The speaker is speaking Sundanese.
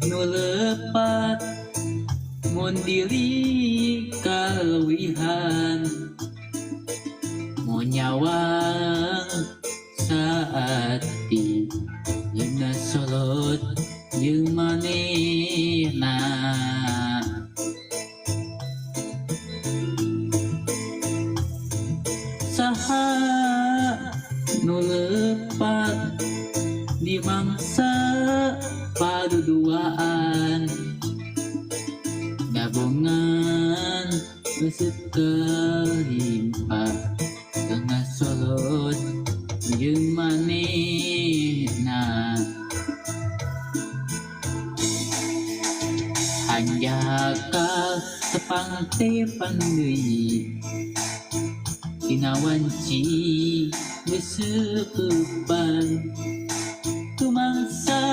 Nu lepat mun diri kaleuwihan, mun nyawang saati ngeunah solot jeung manehna. Saha nu lepat di mangsa paduduaan, gabungan geuseup kalimpa tengah solot jeung manehna. Hanjakal tepang tepang deui dina wanci geus seueupan tumangsa.